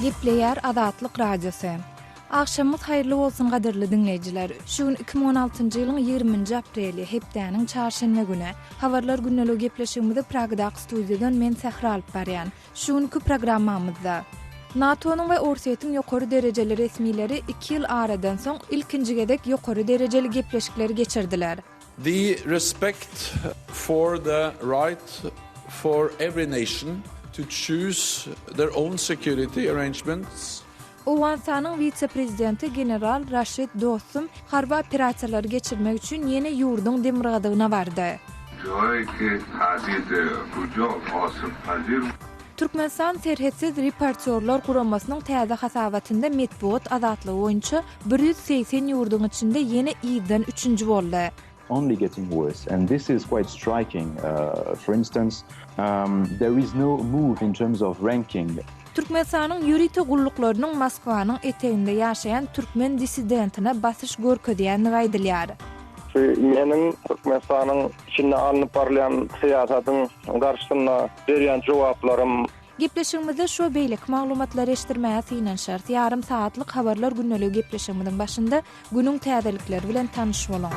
Gepleýär Azatlyk Radiosy. Agşamyňyz haýyrly bolsun gadyrly diňleýjiler. Şu gün 2016-njy ýylyň 20-nji apreli, hepdäniň çarşenbe güni. Habarlar gündeliği gepleşigimizi Pragadaky studiýadan men Sähra alyp barýan. Şu günki programmamyzda. NATO-nyň we Orsýetiň ýokary derejeli resmileri iki ýyl aradan soň ilkinji gezek ýokary derejeli gepleşikleri geçirdiler. The respect for the right for every nation to choose their own security arrangements. Owganystanyň wise-prezidenti general Raşid Dostum harby operasiýalary geçirmek üçin ýene ýurduň demirgazygyna bardy. Türkmenistan Serhetsiz reportýorlar guramasynyň täze hasabatynda metbugat azatlygy boýunça 180 ýurduň içinde ýene yzdan üçünji boldy. only getting worse and this is quite striking for instance there is no move in terms of ranking. Türkmenistanyň ýörite gulluklarynyň Moskwanyň eteginde ýaşaýan türkmen dissidentine basyş görkezýändigi aýdylýar. Şu meniň Türkmenistanyň içinde alnyp barylýan syýasatyň garşysynda berýän jogaplarym. Gepleşigimizde şu we beýleki maglumatlary eşitdirmäge synanyşarys. Ýarym sagatlyk Habarlar gündeligi gepleşigimiziň başynda Günüň täzelikleri bilen tanyş boluň!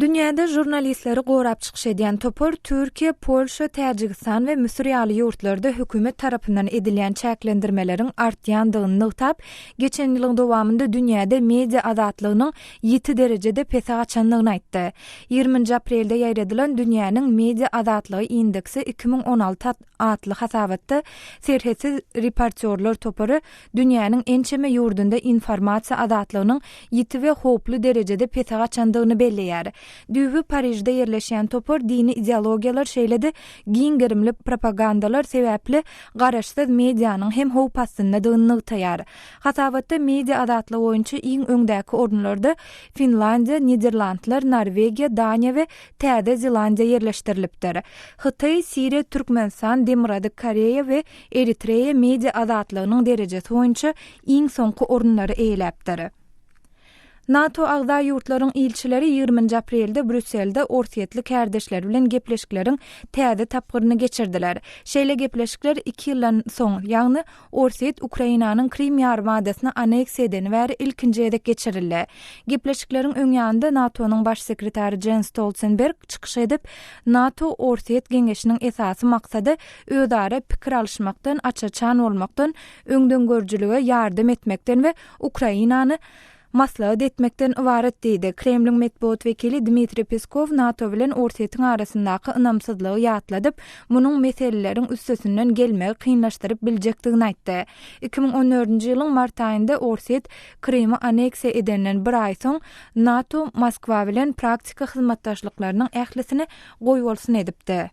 Dünýäde žurnalistleri gorap çykyş edýän topar Türkiýe, Polşa, Täjigistan we Müsür ýaly ýurtlarda hökümet tarapyndan edilýän çäklendirmeleriň artýandygyny nygtap, geçen ýylyň dowamynda dünýäde media azatlygynyň ýiti derejede pese gaçandygyny aýtdy. Ýigriminji aprelde ýaýradylan Dünýäniň media azatlygy indeksi 2016 atly hasabatda Serhetsiz reportýorlar topary dünýäniň ençeme ýurdunda informasiýa azatlygynyň ýiti we howply derejede pese gaçandygyny belleýär. Düýbi Parižde ýerleşýän topar dini ideologiýalar şeýle-de giň gerimli propagandalar sebäpli garaşsyz medianyň hem howp astyndadygyny nygtaýar. Hasabatda media azatlygy boýunça iň öňdäki orunlarda Finlandiýa, Niderlandlar, Norwegiýa, Daniýa we Täze Zelandiýa ýerleşdirilipdir. Hytaý, Siriýa, Türkmenistan, Demirgazyk Koreýa we Eritreýa media azatlygynyň derejesi boýunça iň soňky orunlary eýeläpdir. NATO agza ýurtlaryň ilçileri ýigriminji aprelde Brýusselde orsýetli kärdeşleri bilen gepleşikleriň täze tapgyryny geçirdiler. Şeýle gepleşikler iki ýyldan soň, ýagny Orsýet Ukrainanyň Krym ýarymadasyny anneksiýa edeni bäri ilkinji gezek geçirildi. Gepleşikleriň öň ýanynda NATO-nyň Baş sekretary Jens Stoltenberg çykyş edip, NATO-Orsýet geňeşiniň esasy maksady özara pikir alyşmakdan, aç-açan bolmakdan, öňdengörüjilige ýardam etmekden we Ukrainany maslahat etmekden ybarat diýdi. Kremliň metbugat wekili Dmitriý Peskow NATO bilen Orsýetiň arasyndaky ynamsyzlygy ýatladyp, munuň meseleleriň üstesinden gelmegi kynlaşdyryp biljekdigini aýtdy. 2014-nji ýylyň mart aýynda Orsýet Krymy anneksiýa edenden bir aý soň, NATO Moskwa bilen praktiki hyzmatdaşlyklarynyň ählisini goýbolsun edipdi.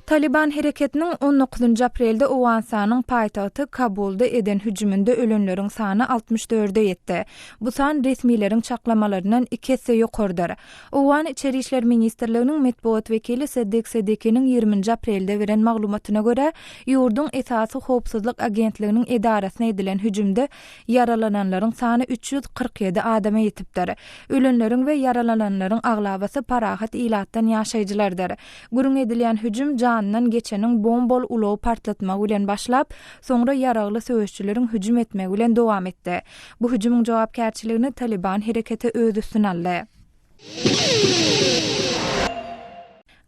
Talyban hereketiniň on dokuzynjy aprelde Owganystanyň paýtagty Kabulda eden hüjüminde ölenleriň sany altmyş dörde ýetdi. Bu san resmileriň çaklamalaryndan iki esse ýokarydyr. Owgan Içeri işler ministrliginiň metbugat wekili Seddik Seddikiniň ýigriminji aprelde beren maglumatyna görä, ýurduň esasy howpsuzlyk agentliginiň edarasyna edilen hüjümde Ýaralananlaryň sany 347 adama ýetipdir. Ölenleriň we ýaralananlaryň aglabasy parahat ilatdan ýaşaýjylardyr. Gürrüň edilýän hüjüm janyndan geçeniň bombaly ulagy partlatmagy bilen başlap, soňra ýaragly söweşijileriň hüjüm etmegi bilen dowam etdi. Bu hüjümiň jogapkärçiligini Talyban hereketi öz üstüne aldy.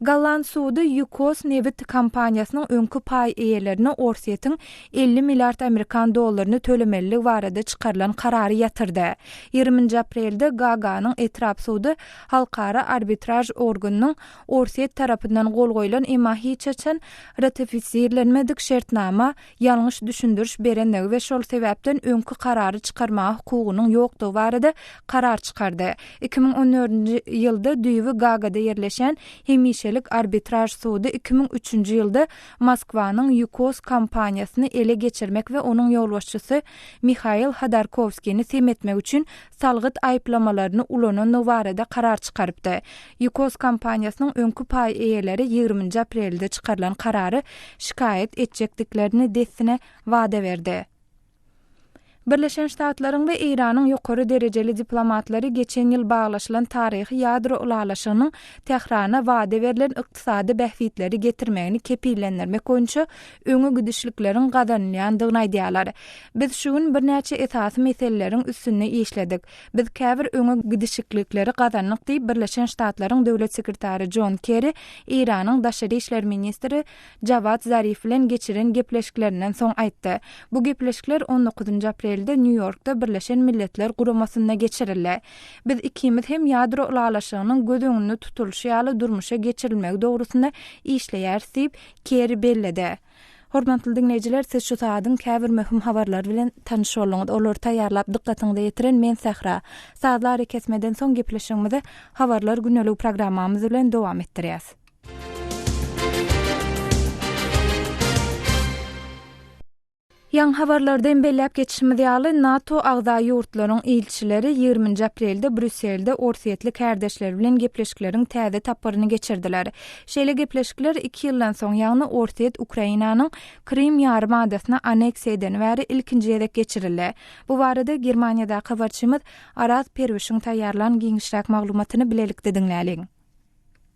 Golland sudy Ýukos nebit kompaniýasynyň öňki paý eýelerine Orsýetiň 50 milliard amerikan dollaryny tölemeliligi barada çykarylan karary ýatyrdy. Ýigriminji aprelde Gaaganyň etrap sudy halkara arbitraž organynyň Orsýet tarapyndan gol goýlan, emma hiç haçan ratifisirlenmedik şertnama ýalňyş düşündiriş berendigi we şol sebäpden öňki karary çykarmaga hukugynyň ýokdugy barada karar çykardy. 2014-nji ýylda düýbi Gagada ýerleşýän Hemişelik arbitraž sudy 2003-nji ýylda Moskwanyň Ýukos kompaniýasyny ele geçirmek we onuň ýolbaşçysy Mihail Hodorkowskini sem etmek üçin salgyt aýyplamalaryny ulanandygy barada karar çykarypdy. Ýukos kompaniýasynyň öňki paý eýeleri ýigriminji aprelde çykarylan karary şikaýat etjekdiklerini dessine wada berdi. Birleşen Ştatlaryň we Eýranyň ýokary derejeli diplomatlary geçen ýyl baglaşylan taryhy ýadro ylalaşygynyň Tährana wada berlen ykdysady bähbitleri getirmegini kepillendirmek boýunça öňe gidişlikleriň gazanylýandygyny aýdýarlar. Biz şu gün birnäçe esasy meseleleriň üstünde işledik. Biz käbir öňe gidişiklikleri gazandyk diýip, Birleşen Ştatlaryň döwlet sekretary Jon Kerri Eýranyň daşary işler ministri Jawad Zarif bilen geçiren gepleşiklerinden soň aýtdy. Bu gepleşikler on dokuzynjy aprelde Nýu-Ýorkda Birleşen Milletler Guramasynda geçirildi. Biz ikimiz hem ýadro ylalaşygynyň göz öňünde tutulyşy ýaly durmuşa geçirilmegi dogrusynda işleýäris diýip, Kerri belledi. Hormatly diňleýjiler, siz şu sagadyň käbir möhüm habarlary bilen tanyş bolduňyz. Olary taýýarlap dykgatyňyza ýetiren men Sähra. Sazly arakesmeden soň gepleşigimizi Habarlar gündeligi programmamyz bilen dowam etdirýäs. Ýaňy habarlarda hem belläp geçişimiz ýaly, NATO agza ýurtlaryň ilçileri ýigriminji aprelde Brýusselde orsýetli kärdeşleri bilen gepleşikleriň täze tapgyryny geçirdiler. Şeýle gepleşikler iki ýyldan soň, ýagny Orsýet Ukrainanyň Krym ýarym adasyny anneksiýa edeni bäri ilkinji gezek geçirildi. Bu barada Germaniýadaky habarçymyz Araz Perwişiň taýýarlan giňişräk maglumatyny bilelikde diňläliň.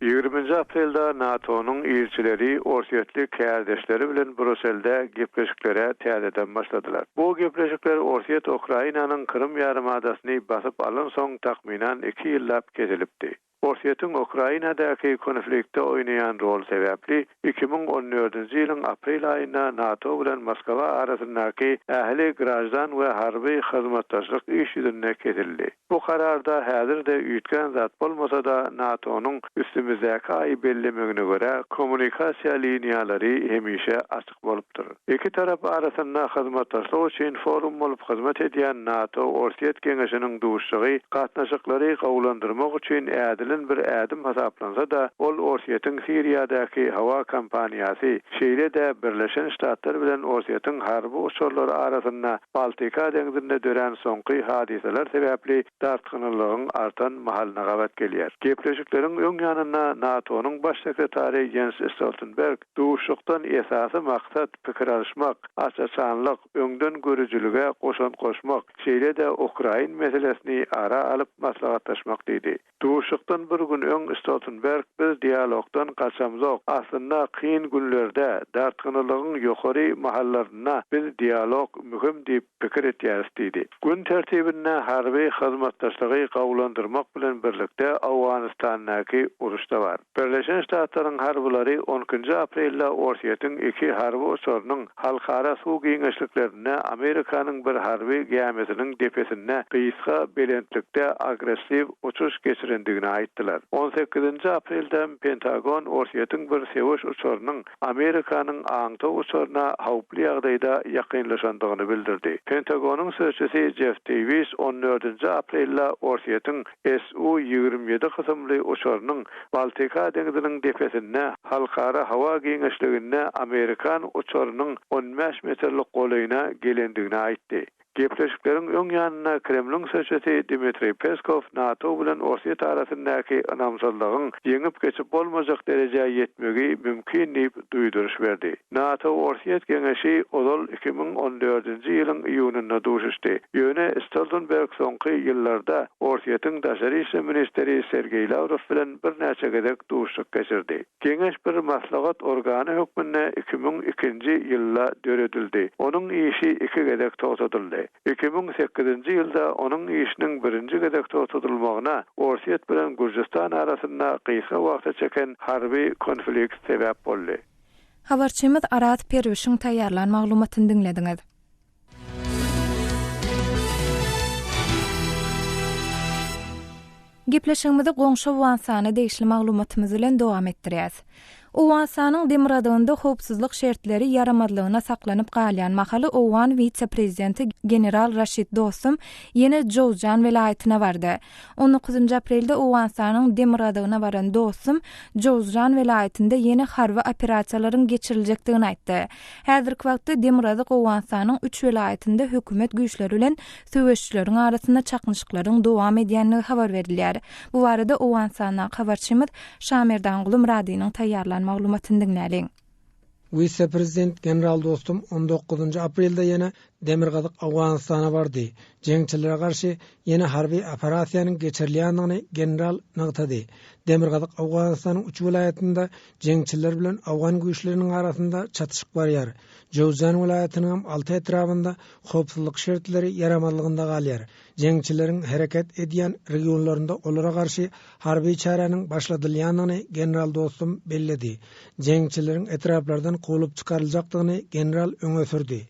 Ýigriminji aprelde NATO-nyň ilçileri orsýetli kärdeşleri bilen Bruselde gepleşiklere täzeden başladylar. Bu gepleşikler Orsýet Ukrainanyň Krym ýarymadasyny basyp alansoň takmynan iki ýyllap kesilipdi. Orsýetiň Ukrainadaky konfliktde oýnaýan roly sebäpli 2014-nji ýylyň aprel aýynda NATO bilen Moskwa arasyndaky ähli graždan we harby hyzmatdaşlyk iş ýüzünde kesildi. Bu kararda häzir-de üýtgän zat bolmasa-da, NATO-nyň üstümizdäki aýy bellemegine görä, kommunikasiýa liniýalary hemişe açyk bolupdyr. Iki tarap arasynda hyzmatdaşlyk üçin forum bolup hyzmat edýän NATO-Orsýet geňeşiniň duşuşygy gatnaşyklary gowulandyrmak üçin ädilen bir ädim hasaplansa-da, ol Orsýetiň Siriýadaky howa kampaniýasy, şeýle-de Birleşen Ştatlar bilen Orsýetiň harby uçarlary arasynda Baltika deňzinde dörän soňky hadysalar sebäpli dartgynlylygyň artan mahalyna gabat gelýär. Gepleşikleriň öň ýanynda NATO-nyň Baş sekretary Ýens Stoltenberg duşuşykdan esasy maksat pikir alyşmak, aç-açanlyk, öňden görüjilige goşant goşmak, şeýle-de ukrain meselesini ara alyp maslahatlaşmak diýdi. Duşuşykdan bir gün öň Stoltenberg biz dialogdan gaçamzok, aslynda kyn günlerde, dartgynlylygyň ýokary mahallarynda biz dialog möhüm diýip pikir etýäris diýdi. Gün tertibinde harby hyzmatdaşlygy gowulandyrmak bilen birlikde Owganystandaky uruş-da bar. Birleşen Ştatlaryň harbylary on ikinji aprelde Orsýetiň iki harby uçarynyň halkara suw giňişliklerinde Amerikanyň bir harby gämisiniň depesinde gysga belentlikde agressiw uçuş geçirendigini aýtdylar. On sekizinji aprelde Pentagon Orsýetiň bir söweş uçarynyň Amerikanyň aňtaw uçaryna howply ýagdaýda ýakynlaşandygyny bildirdi. Pentagonyň sözçüsi Jeff Deýwis on dördünji aprelde Orsýetiň SU 27 kysymly uçarynyň Baltika deňziniň depesinde halkara howa giňişliginde amerikan uçarynyň on bäş metrlik golaýyna gelendigini aýtdy. Gepleşikleriň öň ýanynda Kremliň sözçüsi Dmitriý Peskow NATO bilen Orsýet arasyndaky ynamsyzlygyň ýeňip geçip bolmajak derejä ýetmegi mümkin diýip duýduryş berdi. NATO-Orsýet geňeşi ozal 2014-nji ýylyň iýunynda duşuşdy. Ýöne Stoltenberg soňky ýyllarda Orsýetiň daşary işler ministri Sergeý Lawrow bilen birnäçe gezek duşuşyk geçirdi. Geňeş bir maslahat organy hökmünde 2002-nji ýylda döredildi. Onuň işi iki gezek togtadyldy. 2008-nji ýylda onuň işiniň birinji gezek togtadylmagyna Orsýet bilen Gürjüstan arasynda gysga wagta çeken harby konflikt sebäp boldy. Habarçymyz Araz Perwişiň taýýarlan maglumatyny diňlediňiz. Gepleşigimizi goňşy Owganystana degişli maglumatymyz bilen dowam etdirýäs. Owganystanyň demirgazygynda howpsuzlyk şertleri ýaramazlygyna saklanyp galýan mahaly owgan wise-prezidenti general Raşid Dostum ýene Jowzjan welaýatyna bardy. On dokuzynjy aprelde Owganystanyň demirgazygyna baran Dostum Jowzjan welaýatynda ýene harby operasiýalaryň geçiriljekdigini aýtdy. Häzirki wagtda Demirgazyk Owganystanyň üç welaýatynda hökümet güýçleri bilen söweşijileriň arasynda çaknyşyklaryň dowam edýändigi habar berilýär. Bu barada Owganystandaky habarçymyz Şamerdanguly Myradynyň taýýarlan maglumatyny diňläliň. Wise-prezident general Dostum on dokuzynjy aprelde ýene demirgazyk Owganystana bardy. Jeňçilere garşy ýene harby operasiýanyň geçirilýändigini general nygtady. Demirgazyk Owganystanyň üç welaýatynda jeňçiler bilen owgan güýçleriniň arasynda çatyşyk barýar. Jöwzjan welaýatynyňam alty etrabynda howpsuzlyk şertleri ýaramazlygynda galýar. Jeňçileriň hereket edýän regionlarynda olara garşy harby çäräniň başladylýandygyny general Dostum belledi. Jeňçileriň etraplardan kowlup çykaryljakdygyny general öňe sürdi.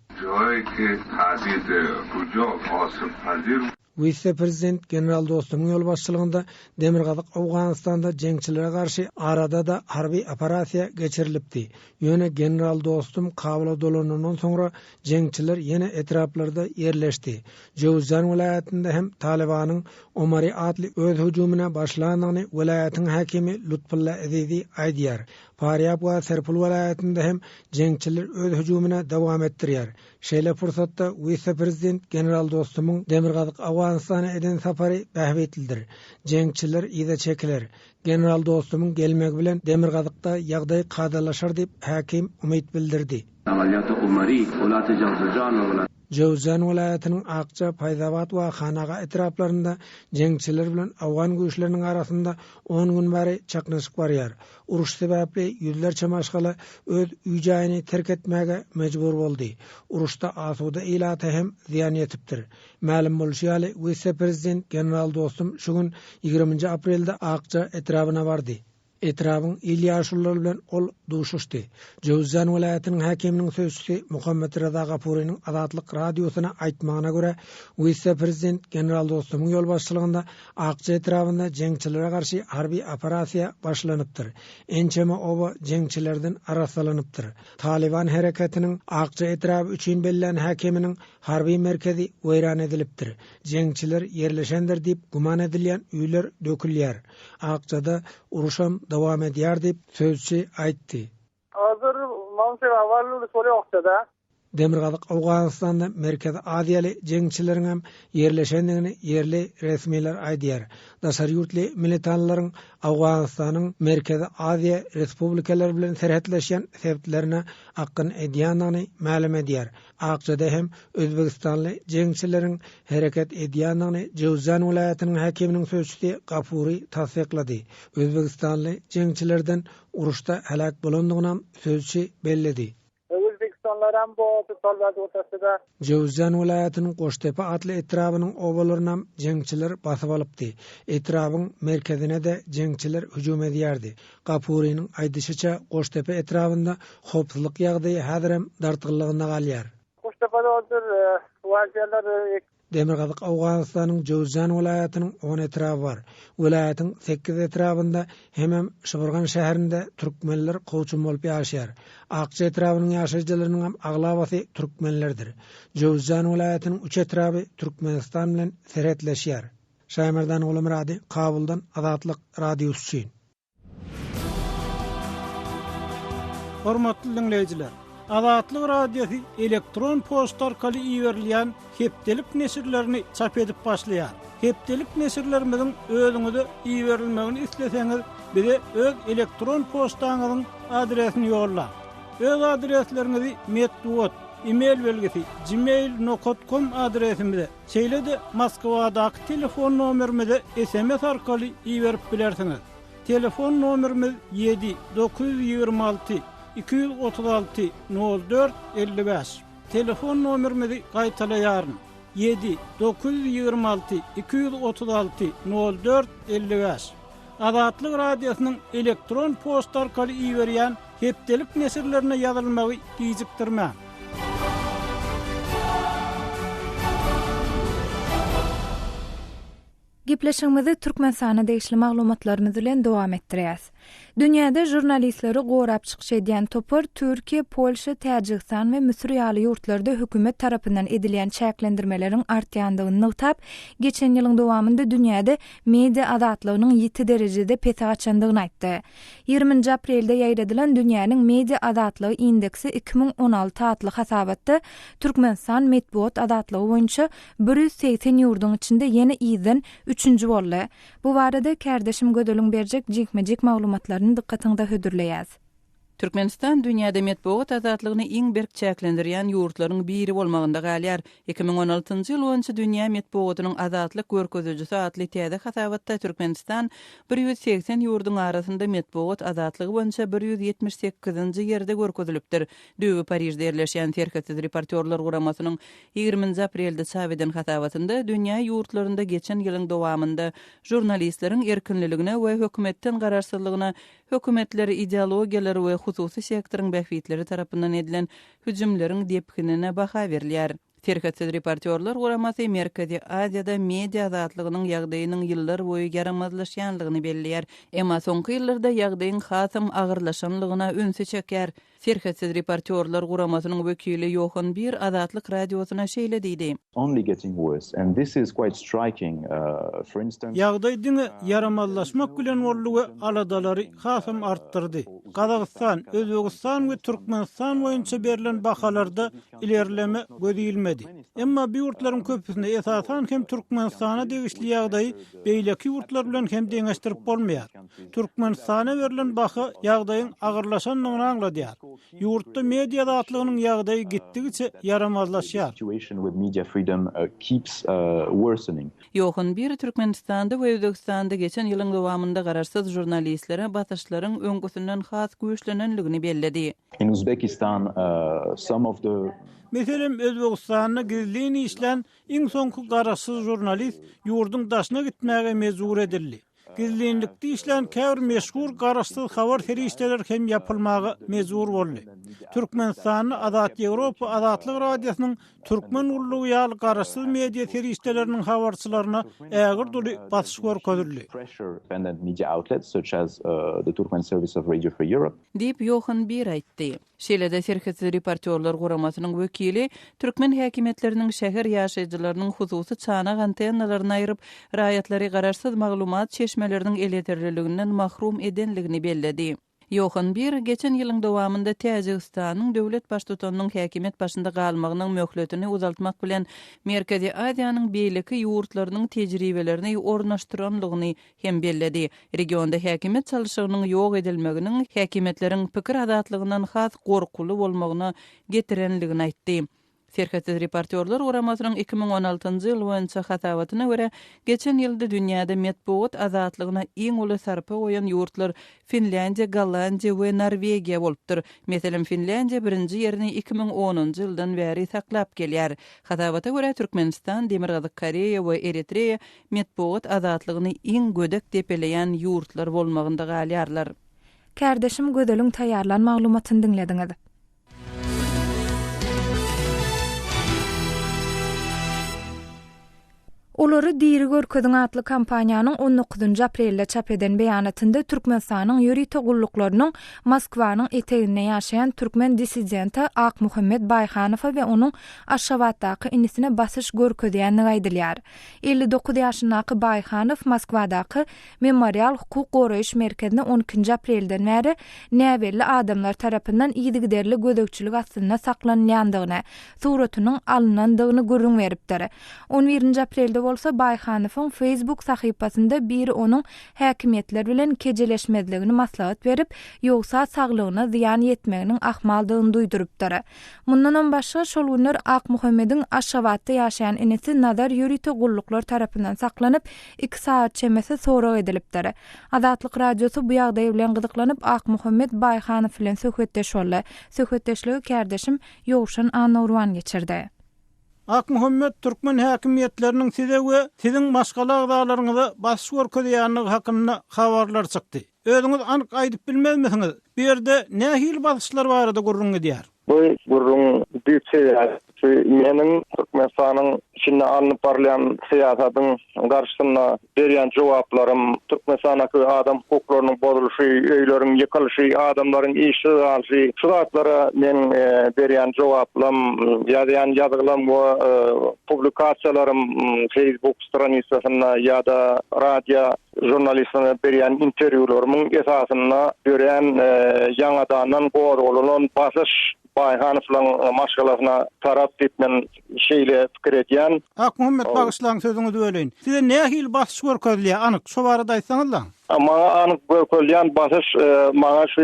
Wise-prezident general Dostumyň ýolbaşçylygynda Demirgazyk Owganystanda jeňçilere garşy arada-da harby operasiýa geçirilipdi. Ýöne general Dostum Kabula dolanandan soňra jeňçiler ýene etraplarda ýerleşdi. Jöwüzjan welaýatynda hem Talybanyň Omari atly öz hüjümine başlandygyny welaýatyň häkimi Lutfulla Ezizi aýdýar. Farýab we Serpul welaýatynda hem jeňçiler öz hüjümine dowam etdirýär. Şeýle pursatda wise-prezident general Dostumyň Demirgazyk Owganystana eden sapary bähbitlidir. Jeňçiler yza çekiler. General Dostumyň gelmegi bilen demirgazykda ýagdaý kadalaşar diýip, häkim umyt bildirdi. Jöwzjan welaýatynyň Akja, Paýzabat we Hanaga etraplarynda jeňçiler bilen owgan güýçleriniň arasynda on gün bäri çaknyşyk barýar. Uruş sebäpli ýüzlerçe maşgala öz öý-jaýyny terk etmäge mejbur boldy. Uruşda asuda ilata hem zyýan ýetipdir. Mälim bolşy ýaly, wise-prezident general Dostum şu gün, ýigriminji aprelde Akja etrabyna bardy. Etrabyň il ýaşululary bilen ol duşuşdy. Jöwüzjan welaýatynyň häkiminiň sözçüsi Muhammet Reza Gapurynyň Azatlyk Radiosyna aýtmagyna görä, wise-prezident general Dostumyň ýolbaşçylygynda Akja etrabynda jeňçilere garşy harby operasiýa başlanypdyr. Ençeme oba jeňçilerden arassalanypdyr. Talyban hereketiniň Akja etraby üçin bellän häkiminiň harby merkezi weýran edilipdir. Jeňçiler ýerleşendir diýip güman edilýän öýler dökülýär. Akjada uruşam dowam edýär diýip, sözçi aýtdy. Hazir maňa uruş bolýar Akjada. Demirgazyk Owganystanda Merkezi Aziýaly jeňçileriňem ýerleşendigini ýerli resmiler aýdýar. Daşary ýurtly militanlaryň Owganystanyň Merkezi Aziýa respublikalary bilen serhetleşýän sebitlerine akgyn edýändigini mälim edýär. Akjada hem özbegistanly jeňçileriň hereket edýändigini Jöwzjan welaýatynyň häkiminiň sözçüsi Gafury tassyklady. Özbegistanly jeňçilerden uruşda heläk bolandygynam sözçi belledi. Özbegistanlylaram bu tutallarda ortasida. Jöwzjan welaýatynyň Goştepe atly etrabynyň obalarynam jeňçiler basyp alypdy. Etrabyň merkezine-de jeňçiler hüjüm edýärdi. Gapurynyň aýdyşyça, Goştepe etrabynda howpsuzlyk ýagdaýy häzirem dartgynlygynda galýar. Goştepede hozir waziýalar. Demirgazyk Owganystanyň Jöwzjan welaýatynyň on etraby bar. Welaýatyň sekiz etrabynda hemem Şybyrgan şäherinde türkmenler kowçum bolup ýaşaýar. Akja etrabynyň ýaşaýjylarynyňam aglabasy türkmenlerdir. Jöwzjan welaýatynyň üç etraby Türkmenistan bilen serhetleşýär. Şaýmerdan Gulumyrady, Kabuldan Azatlyk Radiosy üçin. Hormatly diňleýjiler! Azatlyk Radiosy elektron poçta arkaly iberilýän hepdelik neşirlerini çap edip başlaýar. Hepdelik neşirlerimiziň özüňize iberilmegini isleseňiz, bize öz elektron poçtaňyzyň adresini ýollaň. Öz adresleriňizi metbugat, e-mail belgisi, gmail nokat kom adresimize, şeýle-de Moskwadaky telefon nomerimize sms arkaly iberip bilersiňiz. Telefon nomerimiz ýedi, 926 236 04 55. Telefon nomerimizi gaýtalaýaryn, ýedi, 926 236 04 55. Azatlyk Radiosynyň elektron poçta arkaly iberýän hepdelik neşirlerine ýazylmagy gijikdirmäň. Gepleşigimizi Türkmenistana degişli maglumatlarymyz bilen dowam etdirýäs. Dünýäde žurnalistleri gorap çykyş edýän topar Türkiýe, Polşa, Täjigistan we Müsür ýaly ýurtlarda hökümet tarapyndan edilýän çäklendirmeleriň artýandygyny nygtap, geçen ýylyň dowamynda dünýäde media azatlygynyň ýiti derejede pese gaçandygyny aýtdy. Ýigriminji aprelde ýaýradylan Dünýäniň media azatlygy indeksi 2016 atly hasabatda Türkmenistan metbugat azatlygy boýunça 180 ýurduň içinde ýene yzdan üçünji boldy. Bu barada kärdeşim Gözeliň berjek jikme-jik maglumatlaryny dykgatyňyza hödürleýäs. Türkmenistan dünýäde metbugat azatlygyny iň berk çäklendirýän ýurtlaryň biri bolmagynda galýar. 2016-njy ýyl boýunça dünýä metbugatynyň azatlyk görkezijisi atly täze hasabatda Türkmenistan 180 ýurduň arasynda metbugat azatlygy boýunça 178-nji ýerde görkezilipdir. Düýbi Parižde ýerleşýän Serhetsiz reportýorlar guramasynyň ýigriminji aprelde çap eden hasabatynda dünýä ýurtlarynda geçen ýylyň dowamynda žurnalistleriň erkinliligine we hökümetden garaşsyzlygyna hökümetler, ideologiýalar we hususy sektoryň bähbitleri tarapyndan edilen hüjümleriň depginine baha berilýär. Serhetsiz reportýorlar guramasy Merkezi Aziýada media azatlygynyň ýagdaýynyň ýyllar boýy ýaramazlaşýanlygyny belleýär. Emma soňky ýyllarda ýagdaýyň hasam agyrlaşanlygyna ünsi çekýär. Serhetsiz reportýorlar guramasynyň wekili Ýohan Bir Azatlyk Radiosyna şeýle diýdi. Only getting worse and this is quite striking, for instance. Ýagdaý diňe ýaramazlaşmak bilen boldy we aladalary hasam artdyrdy. Gazagystan, Özbegistan we Türkmenistan boýunça berlen bahalarda ilerleme göz ilmedi. Emma bu ýurtlaryň köpüsinde, esasan hem Türkmenistana degişli ýagdaýy beýleki ýurtlar bilen hem deňeşdirip bolmaýar. Türkmenistana berlen baha ýagdaýyň agyrlaşandygyny aňladýar. Ýurtda media azatlygynyň ýagdaýy gitdigiçe ýaramazlaşýar. Ýohan Bir Türkmenistanda we Özbegistanda geçen ýylyň dowamynda garaşsyz žurnalistlere basyşlaryň öňküsinden has güýçlenendigini belledi. In Uzbekistan some of the. Meselem, Özbegistanda gizlin işlän iň soňky garaşsyz žurnalist ýurduň daşyna gitmäge mejbur edildi. Gizlinlikde işlän käbir meşhur garaşsyz habar serişdeleri hem ýapylmaga mejbur boldy. Türkmenistanda Azat Ýewropa Azatlyk Radiosynyň Türkmen gullugy ýaly garaşsyz media serişdeleriniň habarçylaryna ägirt uly basyş görkezildi. Diýip, Ýohan Bir aýtdy. Şeýle-de Serhetsiz reportýorlar guramasynyň wekili türkmen häkimiýetleriniň şäher ýaşaýjylarynyň hususy çanak antennalaryny aýryp, raýatlary garaşsyz maglumat çeşmeleriniň elýeterliliginden mahrum edenligini belledi. Ýohan Bir geçen ýylyň dowamynda Täjigistanyň döwlet baştutanynyň häkimiýet başynda galmagynyň möhletini uzaltmak bilen Merkezi Aziýanyň beýleki ýurtlarynyň tejribelerini ornaşdyranlygyny hem belledi. Regionda häkimiýet çalşygynyň ýok edilmeginiň häkimiýetleriň pikir azatlygyndan has gorkuly bolmagyna getirenligini aýtdy. Serhetsiz reportýorlar guramasynyň 2016-njy ýyl boýunça hasabatyna görä, geçen ýylda dünýäde metbugat azatlygyna iň uly sarpa goýan ýurtlar Finlýandiýa, Gollandiýa we Norwegiýa bolupdyr. Meselem, Finlýandiýa birinji ýerini 2010-njy ýyldan bäri saklap gelýär. Hasabata görä, Türkmenistan, Demirgazyk Koreýa we Eritreýa metbugat azatlygyny iň gödek depeleýän ýurtlar bolmagynda galýarlar. Kärdeşim Gözeliň taýýarlan maglumatyny diňlediňiz. Olary diri görkeziň atly kampaniýanyň on dokuzynjy aprelde çap eden beýanatynda Türkmenistanyň ýörite gulluklarynyň Moskwanyň eteginde ýaşaýan türkmen dissidenti Akmuhammet Baýhanowa we onuň Aşgabatdaky inisine basyş görkezýändigi aýdylýar. 59 ýaşyndaky Baýhanow Moskwadaky Memorial hukuk goraýyş merkezine on ikinji aprelden bäri näbelli adamlar tarapyndan yzygiderli gözegçilik astynda saklanylýandygyny, suratynyň alynandygyny gürrüň beripdir. On birinji aprelde bolsa Baýhanowyň Facebook sahypasynda biri onuň häkimiýetler bilen kejeleşmezligini maslahat berip, ýogsa saglygyna zyýan ýetmeginiň ahmaldygyny duýdurypdyr. Mundanam başga, şol günler Akmuhammediň Aşgabatda ýaşaýan inisi Nazar ýörite gulluklar tarapyndan saklanyp, iki sagat çemesi sorag edilipdir. Azatlyk Radiosy bu ýagdaý bilen gyzyklanyp, Akmuhammet Baýhanow bilen söhbetdeş boldy. Söhbetdeşligi kärdeşim Ýowşan Annagurban geçirdi. Akmuhammet, türkmen häkimiýetleriniň size we siziň maşgala agzalaryňyza basyş görkezýändigi hakynda habarlar çykdy. Özüňiz anyk aýdyp bilmezmisiňiz, bu ýerde nähili basyşlar barada gürrüň gidýär? Bu gürrüň düýp sebäbi şu meniň Türkmenistanyň içinde alnyp barylýan syýasatyň garşysynda berýän jogaplarym, Türkmenistandaky adam hukuklarynyň bozulyşy, öýleriň ýykylyşy, adamlaryň işsiz galyşy, şu zatlara meniň berýän jogaplam, ýazýan ýazgylam we publikasiýalarym Facebook stranisasynda ýa-da radio žurnalistlerine berýän interwýularymyň esasynda dörän ýaňadandan gozgalylan basyş. Baýhanowlaryň maşgalasyna tarap diýip men şeýle pikir edýän. Akmuhammet bagyşlaň sözüňizi böleýin. Size nähili basyş görkezilýär anyk şo barada aýtsaňyzlaň. Maňa anyk görkezilýän basyş maňa şu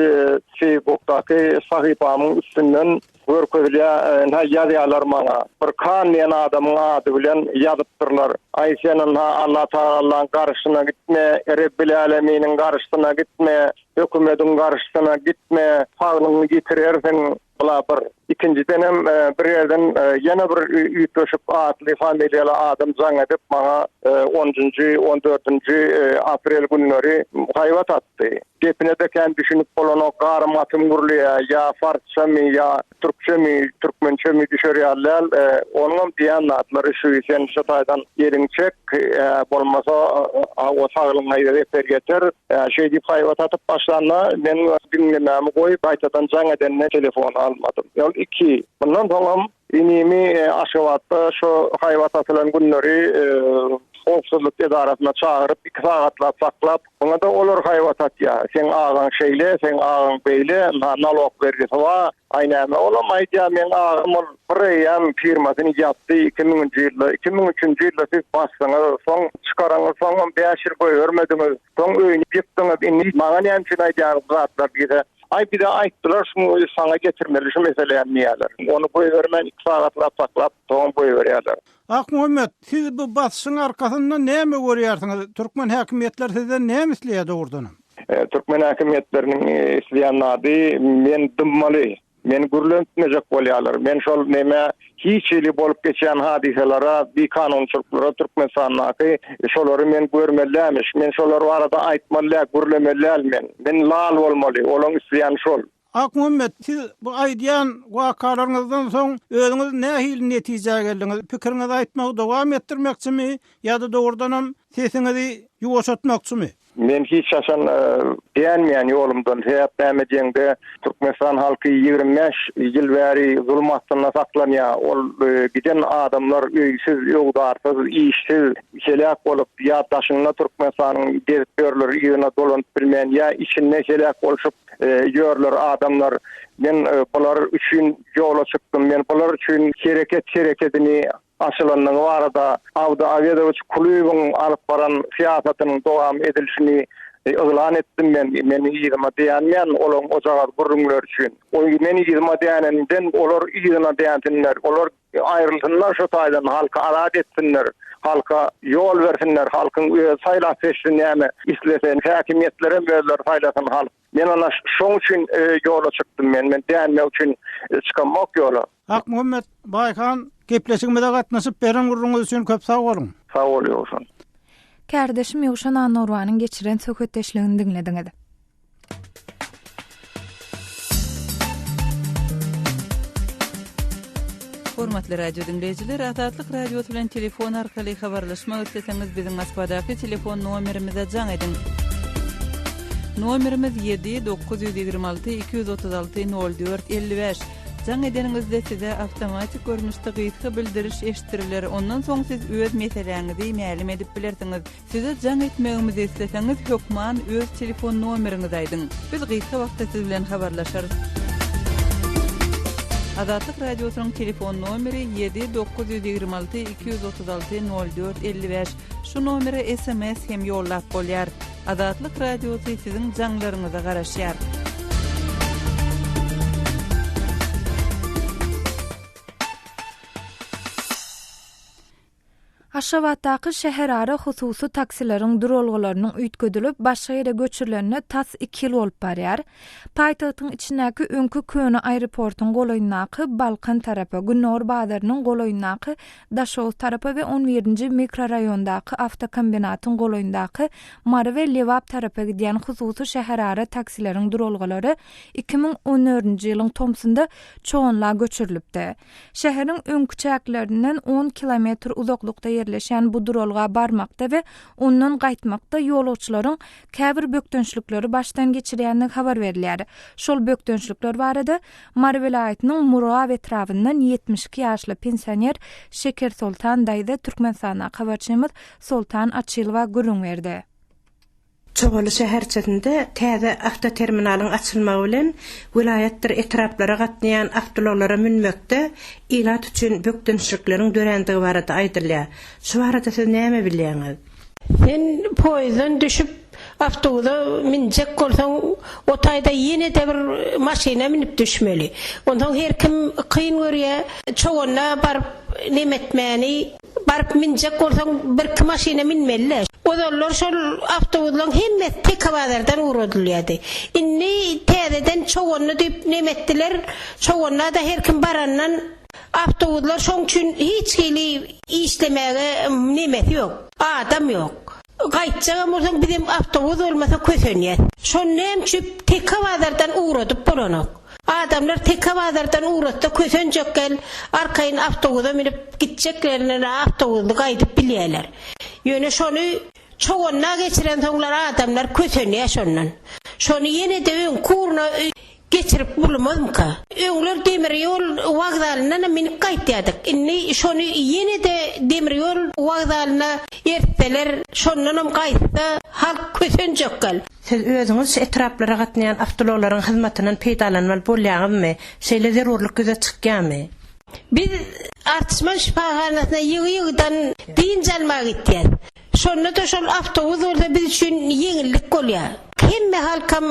Facebookdaky sahypamyň üstünden görkezilýär ynha ýazýarlar maňa. Bir Kan diýen adamyň ady bilen ýazypdyrlar. Aý sen ynha Allatagalaň garşysyna gitme, Rebbiläleminiň garşysyna gitme, hökümediň garşysyna gitme, saglygyňy ýitirersiň. Bula bir. Ikinjidenem bir ýerden ýene bir üýtgeşik atly, familiýaly adam jaň edip maňa onjunjy, on dördünji aprel günleri haýbat atdy. Gepine-de kän düşünip bolanok, garym-gatym gürleýär, ýa parsçamy, ýa türkçemi, türkmençemi düşer ýaly däl. Onuňam diýýän zatlary şu, sen şu taýdan eliňi çek, bolmasa o saglygyňa zeper ýeter. Şeý diýip haýbat atyp başlanda, men diňlemämi goýup, gaýtadan jaň edende telefony almadym. Ol iki. Mundan soňam inimi Aşgabatda şo haýbat atylan günleri howpsuzlyk edarasyna çagyryp, iki sagatlap saklap, Muňa-da olar haýbat atýar. Seň agaň şeýle, seň agaň beýle, ynha nalog bergisi bar. Aý näme, olam aýdýar, meň agam ol bir eýýäm firmasyny ýapdy iki müňünji ýylda, 2003-nji ýylda siz basdyňyz, soň çykaraňyz, soňam bäş ýyl goýbermediňiz, soň öýüni ýykdyňyz, indi maňa näme üçin aýdýaňyz bu zatlar diýse, aý bize aýtdylar şuny saňa getirmeli şu meseläni diýýärler. Ony goýbermän iki sagatlap saklap, soňam goýberýärler. Akmuhammet, siz bu basyşyň arkasynda näme görýärsiňiz? Türkmen häkimiýetleri sizden näme isleýär dogrudanam? Türkmen häkimiýetleriniň isleýän zady men dymmaly. Meni gürletmejek bolýarlar. Men şol neme hiç hili bolup geçýän hadysalara, bikanunçylyklara Türkmenistandaky şolary men görmeli dälmiş. Men şolar barada aýtmaly däl, gürlemeli däl men. Men lal bolmaly. Olaň isleýäni şol. Akmuhammet, siz bu aýdýan wakalaryňyzdan soň özüňiz nähili netijä geldiňiz? Pikiriňizi aýtmagy dowam etdirmekçimi ýa-da dogrudanam sesiňizi ýuwaşatmakçymy? Men hiç haçan dänmeýän ýolumdan. Sebäp näme diýeňde, Türkmenistan halky 25 ýyl bäri zulum astynda saklanýar. Ol giden adamlar öýsüz, öwzarsyz, işsiz, heläk bolup, ýa daşynda Türkmenistanyň gezip ýörler, yzyna dolanyp bilmän, ýa içinde heläk bolşup, ýörler adamlar. Men bular üçin ýola çykdym. Men bular üçin hereket herekedini açylandygy barada Abdy Awedowiç Kulyýewiň alyp baran syýasatynyň dowam edilişini yglan etdim men. Men yzyma dänmeýän olaryň ojagaz gürrüňleri üçin. Men yzyma dänenimden olar yzyna dänsinler. Olar Aýrylsynlar şu taýdan halky azat etsinler halka ýol bersinler halkyň özi saýlap seçsin näme islese häkimiýetlerem özleri saýlasyn halk men ana şoň üçin ýola çykdym men men dänmek üçin çykamok ýola. Akmuhammet Baýhan gepleşigimize gatnaşyp beren gürrüňiz üçin köp sag boluň. Sag bol Ýowşan. Kärdeşim Ýowşan Annagurbanyň geçiren söhbetdeşligini diňlediňiz. Hormatly radio diňleýjiler, Azatlyk Radiosy bilen telefon arkaly habarlaşmak isleseňiz, biziň Moskwadaky telefon nomerimize jaň ediň. Nomerimiz 7 926 236 04 55. Jaň edeniňizde size awtomatik görnüşde gysga bildiriş eşitdiriler, ondan soň siz öz meseläňizi mälim edip bilersiňiz. Size jaň etmegimizi isleseňiz hökman öz telefon nomeriňizi aýdyň. Biz gysga wagtda siz bilen habarlaşarys. Azatlyk Radiosynyň telefon nomeri ýedi 926 236 04 55. Şu nomere sms hem ýollap bolýar. Azatlyk Radiosy siziň jaňlaryňyza garaşýar. Aşgabatdaky şäherara hususy taksileriň duralgalarynyň üýtgedilip, başga ýere göçürilenine tas iki ýyl bolup barýar. Paýtagtyň içindäki öňki köne aeroportuň golaýyndaky Balkan tarapa, Gündogar bazarynyň golaýyndaky Daşoguz tarapa we on birinji mikroraýondaky awtokombinatyň golaýyndaky Mary we Lebap tarapa gidýän hususy şäherara taksileriň duralgalary 2014-nji ýylyň tomsunda Çoganla göçürilipdi. Şäheriň öňki çäklerinden on kilometr uzaklykda ýerleşýän bu duralga barmakda we ondan gaýtmakda ýolagçylaryň käbir bökdençlikleri başdan geçirýändigi habar berilýär. Şol bökdençlikler barada Mary welaýatynyň Murgap etrabyndan 72 ýaşly pensioner Şekersoltan daýza Türkmenistandaky habarçymyz Soltan Açylowa gürrüň berdi. Çogaly şäherçesinde täze awtoterminalyň açylmagy bilen welaýatdyr etraplara gatnaýan awtoulaglara münmekde ilat üçin bökdençlikleriň dörändigi barada aýdylýar. Şu barada siz näme bilýäňiz? Sen poýezdden düşüp, awtobusa münjek bolsaň, o taýda ýene-de bir maşyna münüp düşmeli. Onsoň her kim kyn görýär Çoganda baryp neme etmäni. Baryp münjek bolsaň, birki maşyna münmeli-dä. Ozallar şol awtobuslaryň hemmesi Tekebazardan ugradylýardy. Indi täzeden Çoganda diýip neme etdiler, Çoganda-da her kim barandan Awtobuslar şoň üçin hiç hili işlemäge nemesi ýok. Adam ýok. Gaýtjagam bolsaň bizem awtobus bolmasa kösenýäs. Şony näme üçin Teke bazardan ugradyp bolanok. Adamlar Teke bazardan ugratsa kösenjek gel arkaýyn awtobusa münüp gitjeklerine awtobusly gaýdyp bilýäler. Ýöne şony Çoganda geçirensoňlar adamlar kösenýär şondan. Şony ýene-de öňki ugruna Geçirip bolmazmyka? Öňler demir ýol wokzalyndanam münüp gaýtýardyk. Indi şony ýene-de demir ýol wokzalyna ertseler, şondanam gaýtsa, halk kösenjek gal. Siz özüňiz şu etraplara gatnaýan awtoulaglaryň hyzmatyndan peýdalanmaly bolýaňyzmy? Şeýle zerurlyk ýüze çykýarmy? Biz Arçman şypahanasyna ýygy-ýygydan dynç almaga gitýäs. Şonda-da şol awtobus bolsa biz üçin ýeňillik bolýar. Hemme halkam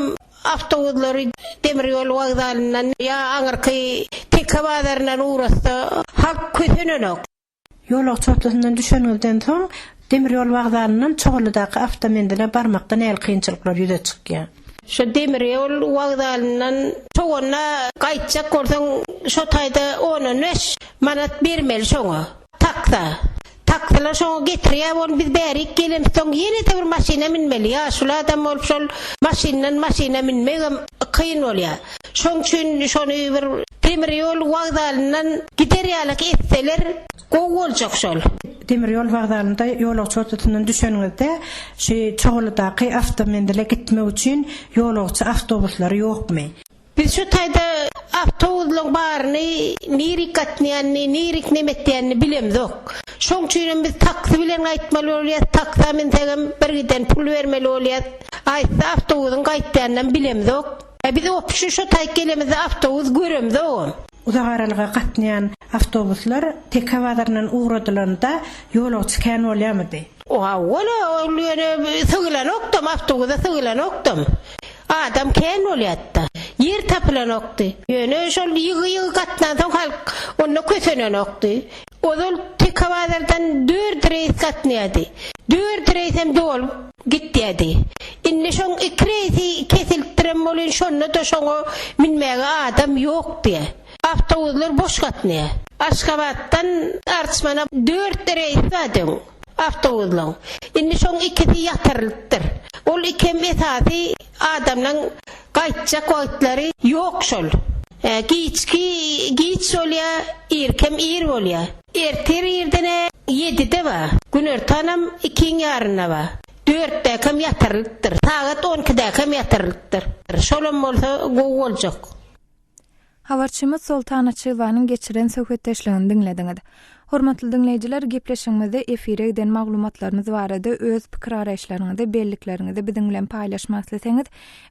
Awtobuslary demir ýol wokzalyndan ýa aňyrky Teke bazaryndan ugratsa, halk kösenenok. Ýolagçy otlusyndan düşeniňizden soň, demir ýol wokzalyndan Çoganlydaky awtomenzile barmakda nähili kynçylyklar ýüze çykýar? Şo demir ýol wokzalyndan Çoganda gaýtjak bolsaň, şo taýda ondan bäş manat bermeli şoňa. Taksa. Taksylar şoňa getirýär ony biz bärik gelemsoň ýene-de bir maşyna münmeli. Ýaşuly adam bolup şol maşyndan maşyna münmegem kyn bolýar. Şoň üçin şony bir demir ýol wokzalyndan gider ýalak etseler gowy boljak şol. Demir ýol wokzalynda ýolagçy otlusyndan düşeniňizde şu Çogalydaky awtomenzile gitmek üçin ýolagçy awtobuslary ýokmy? Biz şu taýda awtobuslaň baryny nirik gatnaýanyny, nirik neme etýänini bilemzok. Şoň üçinem biz taksi bilen gaýtmaly bolýas, taksa minsegem bir giden pul bermeli bolýas. Aýtsa awtobusyň gaýtýanynam bilemzok. Ä biz opşy şu taýk gelemizde awtobus göremzogam. Uzak aralyga gatnaýan awtobuslar Teke bazaryndan ugradylanda ýolagçy kän bolýarmydy? Hawa-la, ol ýöne sygylanokdam, awtobusa sygylanokdam. Adam kän bolýardy-da. Ýer tapylanokdy. Ýöne şol ýygy-ýygy gatnansoň halk onda kösenenokdy. Ozal Tekebazardan dört reýs gatnaýardy. Dört reýsem dolup gitýärdi. Indi şoň iki reýsi kesilipdirem welin şonda-da şoňa münmäge adam ýok diýýär. Awtobuslar boş gatnaýar. Aşgabatdan Arçmana dört reýs bar öň awtobuslaň. Indi şoň ikisi ýatyrylypdyr. Ol ikem esasy adamlaň gaýtjak wagtlary ýok şol. Giçki giç bolýar, irkem ir bolýar. Ertir irden-ä ýedide bar, günortanam ikiň ýarynda bar. Dörtdäkem ýatyrylypdyr, sagat on ikidäkem ýatyrylypdyr. Şolam bolsa gowy boljak. Habarçymyz Soltan Açywanyň geçiren söhbetdeşligini diňlediňiz. Hormatly diňleýjiler, gepleşigimizde efire giden maglumatlarymyz barada öz pikir-garaýyşlaryňyzy, bellikleriňizi biziň bilen paýlaşmak isleseňiz,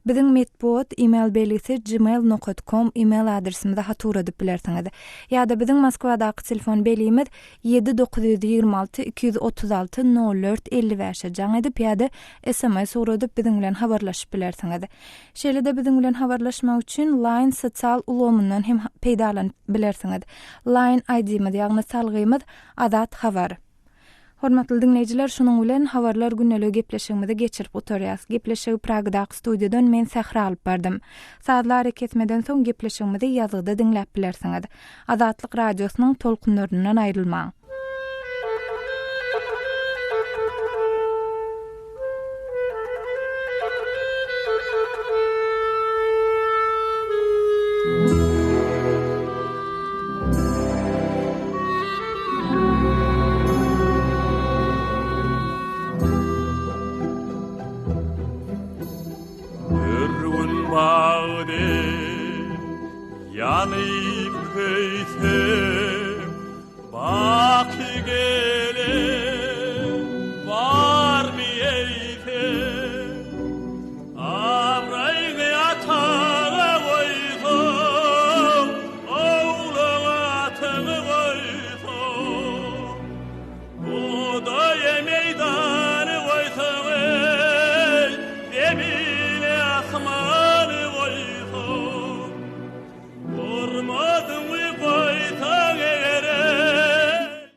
biziň metbugat email belgisi gmail nokat kom email adresimize hat ugradyp bilersiňiz. Ýa-da biziň Moskwadaky telefon belgimiz ýedi 926 236 04 55-e jaň edip ýa-da sms ugradyp biziň bilen habarlaşyp bilersiňiz. Şeýle-de biziň bilen habarlaşmak üçin Line sosial ulgamyndan hem peýdalanyp bilersiňiz. Line ID-miz, ýagny salgymyz Azat Habar. Hormatly diňleýjiler, şunuň bilen Habarlar gündeligi gepleşigimizi geçirip gutarýas. Gepleşigi Pragadaky studiýadan men Sähra alyp bardym. Sazly arakesmeden soň gepleşigimizi ýazgyda diňläp bilersiňiz. Azatlyk Radiosynyň tolkunlaryndan aýrylmaň!